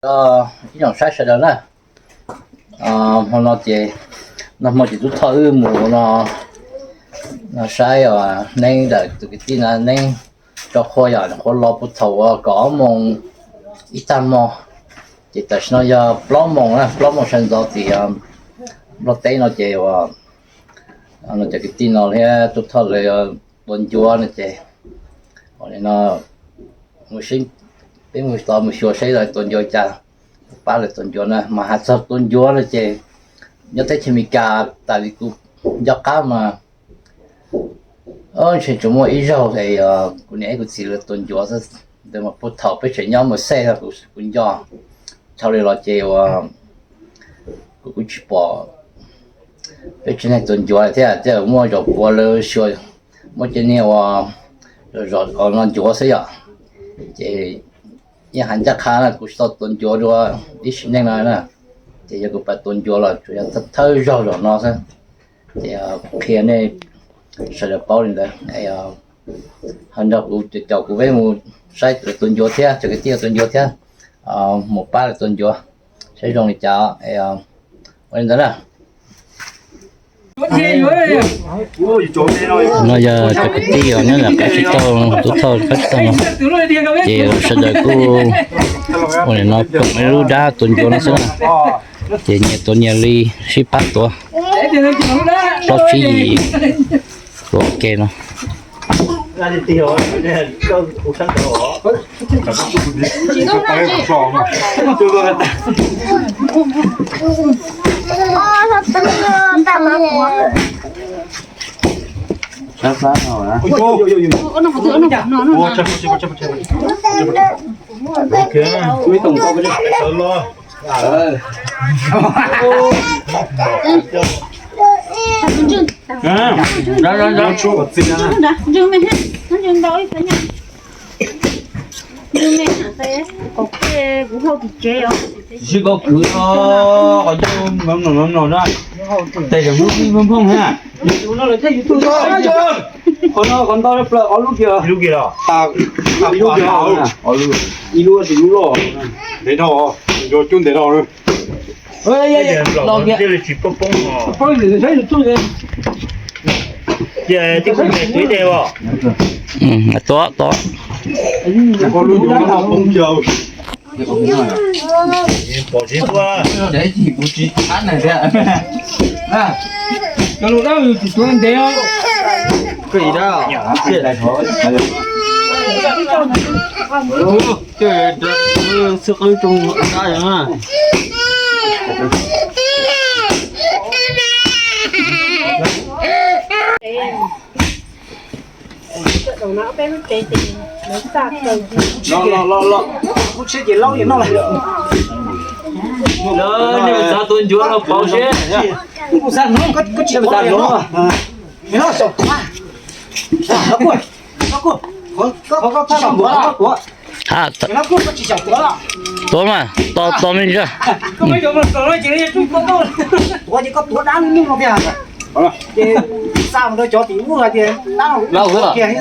Ib zaug saib sawv daws na, hmo no ces, nag hmo ces Tub Thoj wb mus no, no saib os, neeb ntawm tus kwv tij no neeb tso qhua yom, qhua los puag thaum uas kaum ob moos ib tag hmo, ces tam sim no yog plaub moos na, plaub moos sawv ntxov tim Nplog teb no ces uas no cov kwv tij no thiab Tub Thoj lawv tua ncuav no ces, no mus, peb mus tod mus xyuas saib lawv tua ncuav cas, pab lawv tua ncuav na. Mas hais txog tua ncuav no ces nyob teb chaws Amelikas tas li kuv nco qab mas ntshe tsuas muaj ib zaug es kuv niam kuv txiv lawv tua ncuav xwb. Ntawd mas puag thaum peb tseem nyob mus xej kuv nco, dhau li los ces uas kuv kuj tsis pom peb tsev neeg tua ncuav thiab, tej zaum muaj zaum puav lawv xyuas muaj cov niag uas zom zom no ncuav xwb yom. Ces yeej hais ncaj qha na, kuv tsis tau tua ncuav dua ib sim neej no na. Ces yog kuv pab tua ncuav los tsuas yog thawj zaug zaum no xwb. Ces qhia nej sawv daws paub li ntawd. Ho nrog kuv caum kuv peb mus saib lawv tua ncuav thiab, cov kwv tij tua ncuav thiab, mus pab lawv tua ncuav saib zoo li cas. Ua li ntawd na. No yog cov kwv tij os, nyob ntawm qab tsib taug, Tub Thoj qab tsib taug no, ces sawv daws kuj ua li no, koom ib lub dab tua ncuav no xwb na. Ces nyias tua nyias li, sib pab tua, plaub tsib yim tua ua ke no. Tsis sib koj khwv no, qhov ncauj mloog mloog na, tes tseem hlub hlub phooj phooj na. Qhov no qhov ntau plaws ob lub kiag, ib lub kiag los, ib lub, ib lub loj, ntev dhau, cov cub ntev dhau. Los kiag, poob saib YouTube. Cia tib kuv tes kuv ib teg os. Tua tua. Pom tsis tuaj. Xwb qwb tsoo dab yog na. Los los los los, kuv tsheb ces laub yeej noj lawm. Lawv nej txav tua ncuav no pauv seb. Kuv xav hnov koj tsis xav hnov. Hnov xyaum tuav. Hnov kuj, hnov kuj, hnov koj tsis xyaum tuav. Hnov kuj koj tsis xyaum tuav. Tuav mas, tos tos me ntsis. Koj muab cov mos kaum no ces tuaj koj tuav ces koj tuav dab nyuj no tiag. Ces xa mus rau cov tim ub hais tias dab no kiag thiab.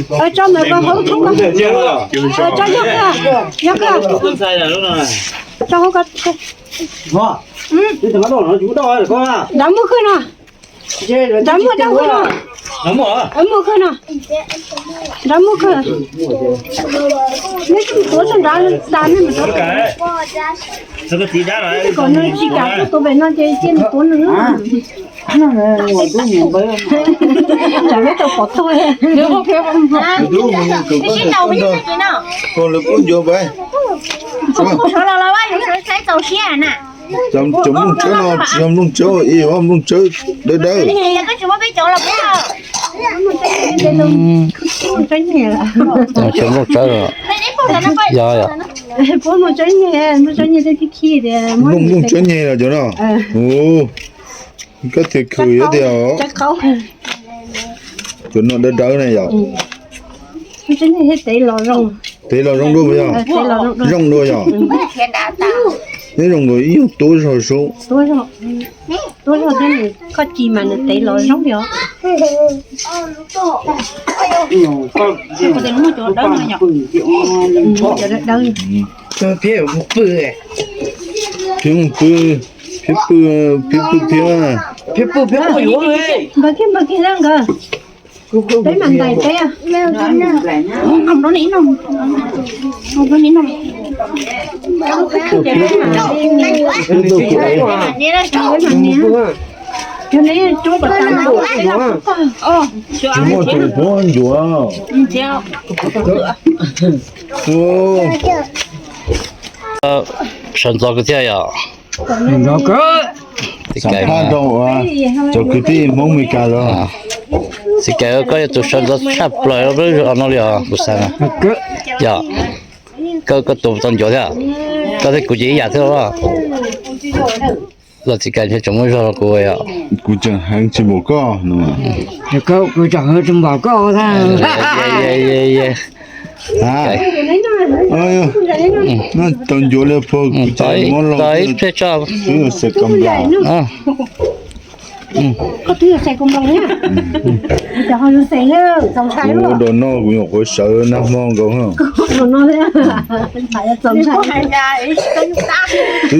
Tso ntawm ko hauv thoob ko. Tso yog koj, yog koj. Tso hauv ko. Nrad muaj khwj no. Nrad muaj dab hwj no. Muaj khwj no. Nrad muaj khwj. Neb tuav txog nrad tas nej mam tuav. Kom nws tsis kam tuaj tuav pem no ces cia nws tuav nws. Tsam peb tau pov tag. Cov nplooj tsawb no tsis yog nplooj tsawb ib, nplooj tsawb dawb dawb. Tsob nyeg, yog yog. Nplooj tsob nyeg, nplooj tsob nyeg thiab khi khi tias nplooj tsob nyeg los cov no. Koj tias khwm yuav tias cov no dawb dawb na yom. Tev los zoo dua yog, zoo dua yog. Nyob zoo nkaus ib nyuag tuab zog zoo. Tuab zog thiab nws koj ci mas nws tev los zoo yog. Cov dawb dawb. Phiab mus pw, phiab pw, phiab pw phiab. Phiab pw phiab pw yuav. Npawg kiag npawg kiag na nkawd. Peb mam ntais peb. Tsis muaj tus puab ncuav. Sawv ntxov kawg thiab yom. Txiv Kais, cov kwv tij Hmoob Meskas los. Txiv Kais, koj yog tus sawv ntxov tshaj plaws no li os kuv xav. Yog, koj tus tau ncuav thiab. Koj thiab kuv ces ib yam thiab los. Los Txiv Kais ntshe tseem muaj zog rau kuv yom. Kuv tseem heev tsis npaum koj no. Kuv tseem heev tsis npaum koj thiab. Tau ncuav li pog kuv tseem muab los. Koj twb yog xais kua nploos thiab. Kuv ua dua no kuv nyuam qhuav sawv nag hmo nkaus.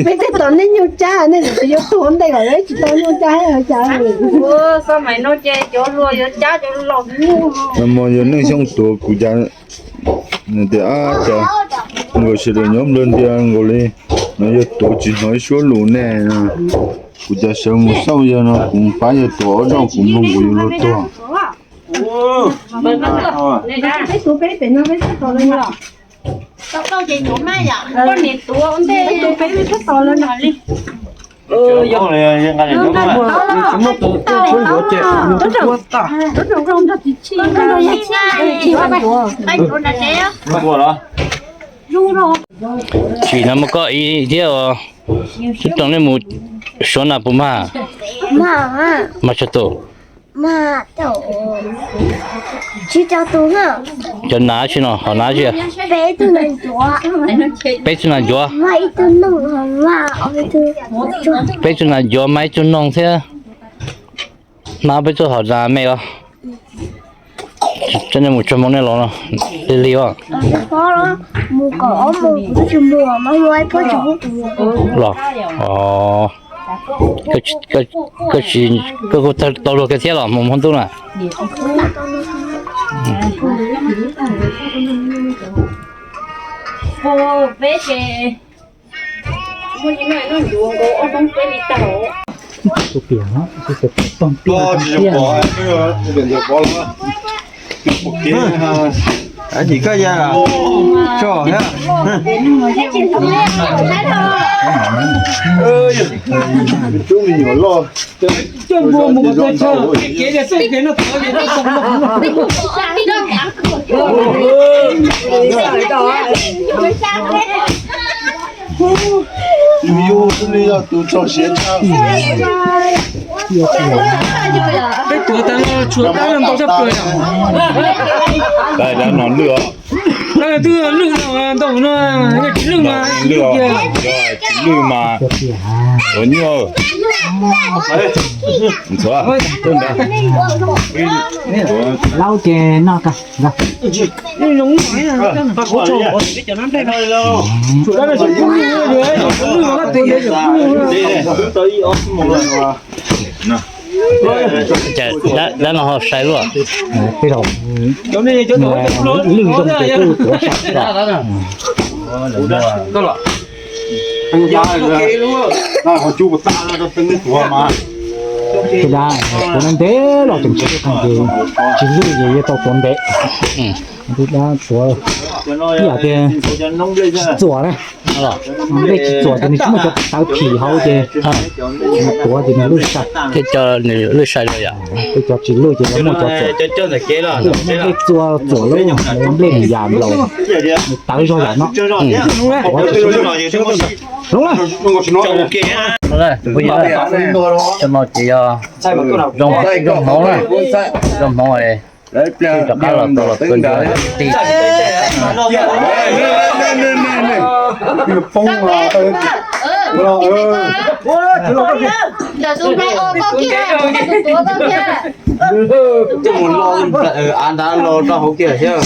Peb tej tom nej nyuj cab nej tsis yuav tuag ntej lawm tsis tau nyuj cab. Nag hmo yog Neej Xyooj tuav kuv cas, nws tias ab cas nkaus sawv daws nyob nplawg ntias nkaus li no, yog tuav tsis hnov ib suab lus ne. Kuv cas sawv mus xauj yawg no kuv pab yawg tuav ob zaug kuv mloog kuv yuav luag tuag. Tsis no muaj koj ib thiab os. Sib rau nej mus suav nas puas mag? Mag tsis tus. Cov nas tsis no hom nas tsis. Peb tug nas ncuav. Peb tug nas ncuav mas ib tug noog thiab. Hnab peb tug hom nas me os. Coj nej mus tsuag moo nej los no lig lig os. Los, koj kuj tau luag kawg thiab los mus hmo ntuj na. Peb tuav tas no tshuav dab ntau tshaj plaws yom. Dab no lwj os. Dab twb lwj no ntau no, yog tsis lwj mas lwj, yog tsis lwj mas tuav nyuaj. Ntxuav. Laub ces noj. Dab no ho sai luaj. Lwj zoo ces kuj tuav sam. Tej dab tuav ntev los tseem tsis lwj ces tsis lwj ces yuav tau tuav ntev. Tej dab tuav ib yam tias tsis txuam na, nplej tsis txuam ces nws tsis muaj cov tawv phim hauv ces tuav ces nws lwj sai. Tej cov nws lwj sai los yom. Tej cov tsis lwj ces lawv muaj cov txuam. Nplej txua txuam lub nplej nws yam nplaum, nws tawv zog yam no. Cov no ces yog zoo hmoov na, zoo hmoov rov qab los tau los tua ntsuag ti. Av nrad los rau hauv kiag thiab.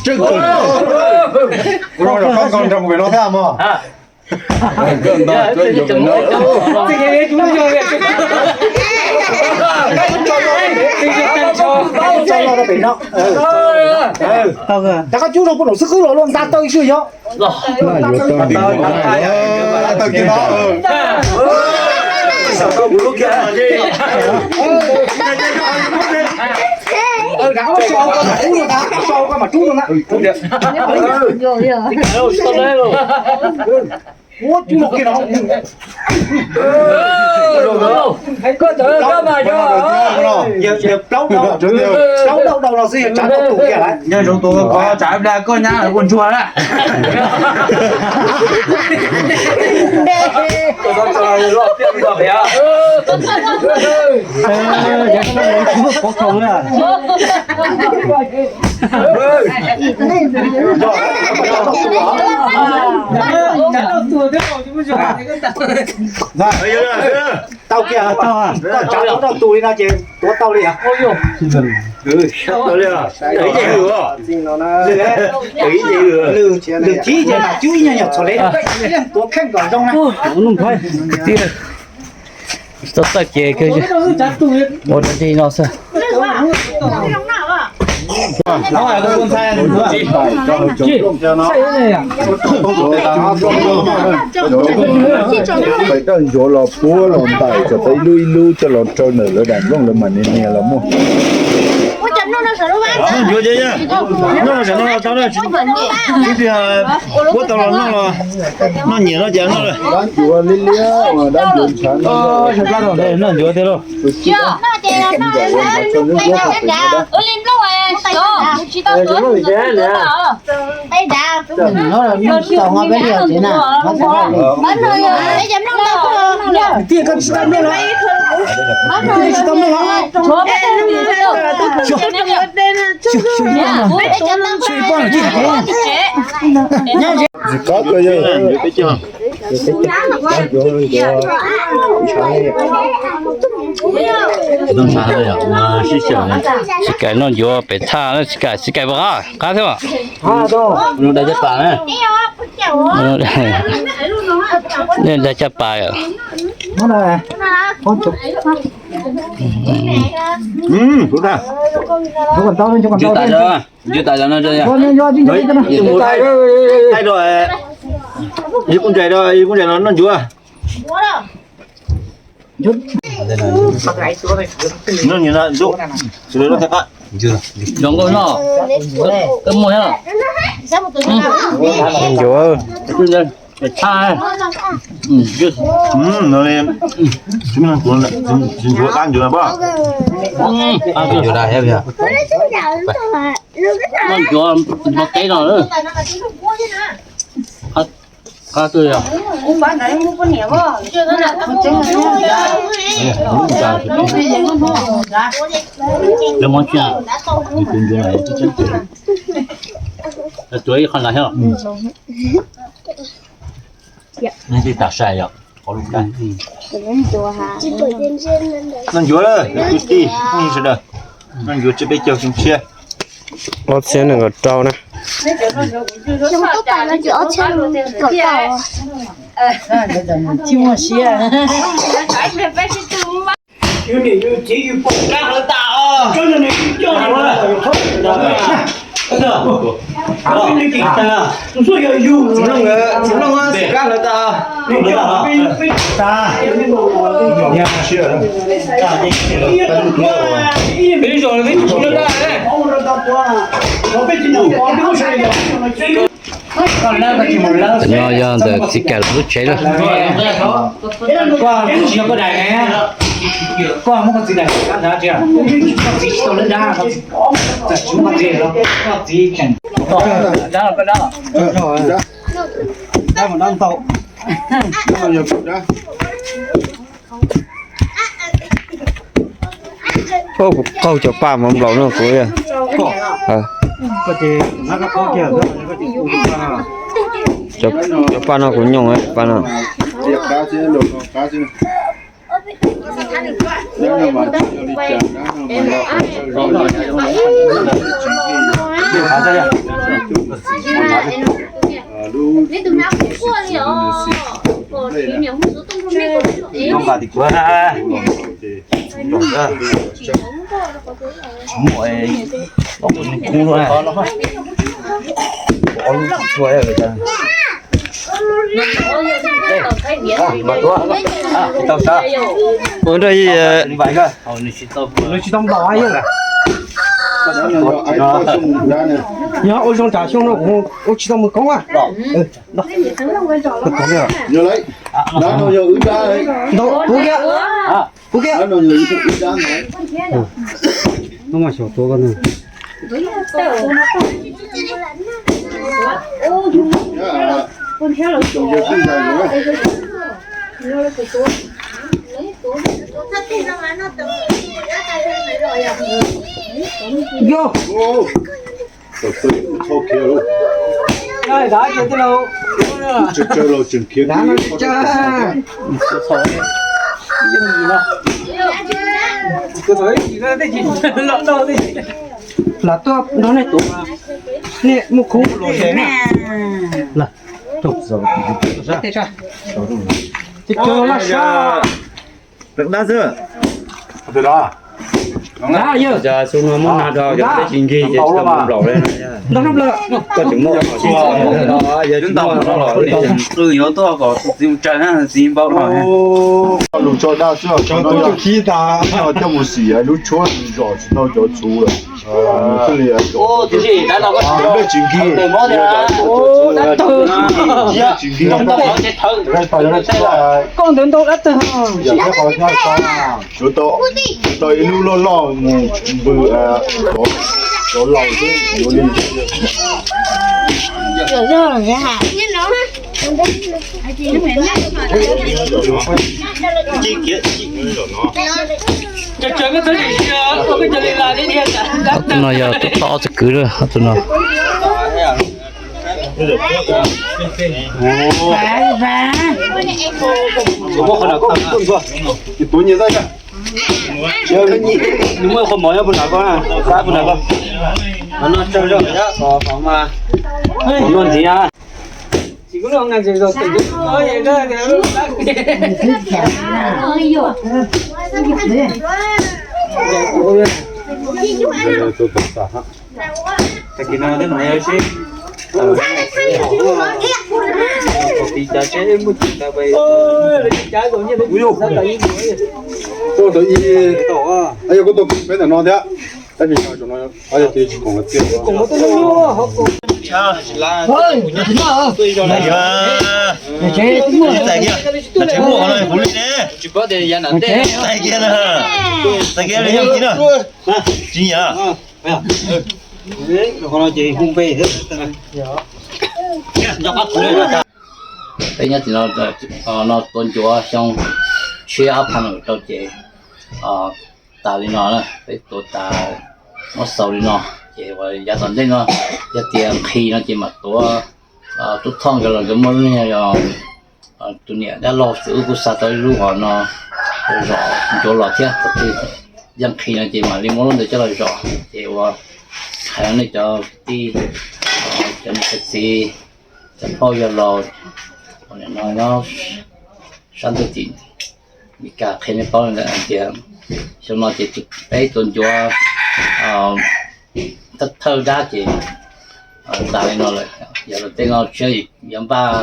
Kuv zoo rau koj nkaus nrog mus pem no thiab mog. Rov qab cub rau pem no xwb qwb los luaj nta taw xwb yog. Ua cub los kiag no. Yog plaub dauj, plaub dauj dauj no xwb yog tsav tau tus kiag lawm. Yog zoo tus ko tsav ib pliag koj nyab ua ntsuag na. Tau kiag, koj tsav tau tus li no ces tuav tau li. Lwm thib ces mam cub ib nyuag nyuag txhuam le, leej tuav kheej kom zoo na. Txoj txoj kev ua rau dej no xwb. Pais dawj ncuav los puab los ntais cov tau ib lub ib lub coj los rau ntawm lawv daim nplooj lawv mam nias nias los muaj. Noj ncuav ces, noj los tau na, tsis tias puab tau los noj los noj nyiam no ces noj. Dab ncuav liab liab, dab ncuav ntshav no. Noj ncuav tiag lauj. Tsis kab kawg yog. Tsis kaim noj ncuav pem thaj, tsis kaim, tsis kaim puas qab, qab thiab. Dag caj pas na. Dag caj pas. Ntsuav tas, ntsuav tas no, ib kuj ntsais rau, ib kuj ntsais no noj ncuav. Zoo nkauj no, koj muag thiab. Ncuav. Tsis muaj ntsuav, tsis ntsuav qab ntsuav na poj. Noj ncuav npua teb no. Qab twg yog? Lub mob tsia, tus ncuav no tseeb tseeb. Tuav ib qho ntawd thiab. Nej tij tam sai yom, qhov lub kab. Noj ncuav lawm, kwv tij phooj ywg sawv daws. Noj ncuav tsiab peb caug xyoo tshiab. Ob txhiab nees nkaum rau na. Xyoo tub tas no ces ob txhiab nees nkaum rau. Tsis muaj siab. Tam no yog ntawm txiv Kam lawv lub tsev lawm. Kuv qaug cov paj mov nplaum no kuv. Cov paj no kuv nyooj paj no. Ua nrog ib, nws tsis tau nplaum. Yog ua zoo tsav xyoo no kuv ua tsis tau mus koob a. Ntau, kuv kiag, kuv kiag. Hnub mas xyov tuav koj no. Yog. Lam tuaj nrog nej tuav, nej muaj khub los. Laj sab. Xub no muab nag rau cov peb tsis ncig ces tsis tau nplaum li. Koj tsis muab qhov sib txawv no, yog tsis muab qhov no los qw yuav tuaj kom tus txiv mus tsaws na, txiv npau no. Lus tso dab xwb, coj mus xim lub tshuab zom tsis tau cov txhuv lawm. Tsis ncig, tsis ncig, koj ntawd ntau dab tag. Tau ib lub loj loj mus npws cov laus xwb yuav li. Ob tug no yog tub toj ob tug kwv lawm, ob tug no. Nws muaj qhov mov nyob puag nram koj, sab puag nram koj. Qhov no tsawg zog, qhov mas luag ntxiv na. Tag kis no twb hnov yog seb, tiv cas seb muaj tsis tau pais. Yog koj tau peb ntawm no thiab, tab sis no tsis khoom tiag. Txais kiag, tsev muaj qhov no kuv li ne. Txais kiag na, txais kiag li yog tsis na, tsis nyiam. Peb nyob tim no, no tuav ncuav xyoo tshiab ob phav nees nkaum rau ces tas li no, peb tuav tas muab xaus li no. Ces uas yav tom ntej no yog tias nqhis no ces mam tuav tub thoj nkawd los nkawd muaj lub neej yog tus niam dab laug xwb. Wb kuj xa tau ib lub hom no zom ncuav los thiab, thaum twg yog nqhis no ces mam li muab lub ntawd coj los zom. Ces uas hais rau nej cov kwv tij, cov niam cov txiv, cov phauj yawg laus uas nim no nyob sab ntuj tim Meskas qhia nej paub li ntawd hais tias xyoo no ces peb tua ncuav thawj thawj dab ces tas li no lawm. Yog lawm tej no tshiab yuav npaj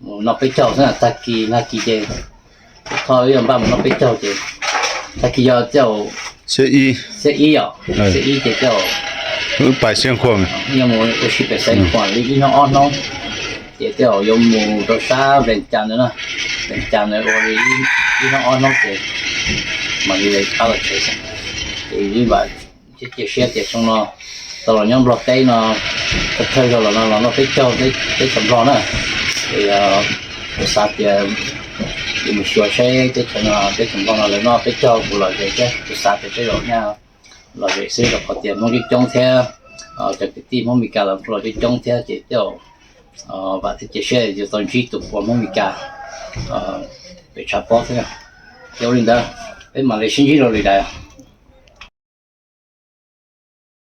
mus noj peb caug xwb, tag kis nag kis ces thoj wb yuav npaj mus noj peb caug ces tag kis yog tej zaum xiab ib, xiab ib ces tej zaum wb pais Xeev Khuam, yuav mus ua si pem Xeev Khuam li ib hnub ob hnub, ces tej zaum yuav mus rau sab Vees Cas ntawd na, Vees Cas ntawd ua li ib hnub ob hnub ces mam li pab los tsev xwb. Ces wb vam thiab cia siab tias xyoo no tau los nyob Nplog teb no, thawj zaug los no los noj peb caug teb chaws Nplog na. Ces kuv xav tias yuav mus xyuas seb teb chaws no, teb chaws Nplog no lawv noj peb caug puas lom zem thiab. Kuv xav tias tej zaum nyaj lom zem xwb, rau qhov tias Hmoob coob coob thiab, cov kwv tij Hmoob Meskas los los coob coob thiab ces tej zaum vam thiab cia siab yuav tau ntsib tus puas Hmoob Meskas pem tshav pob thiab. Ces ua li ntawd, peb mam li sib ntsib rau lwm daim.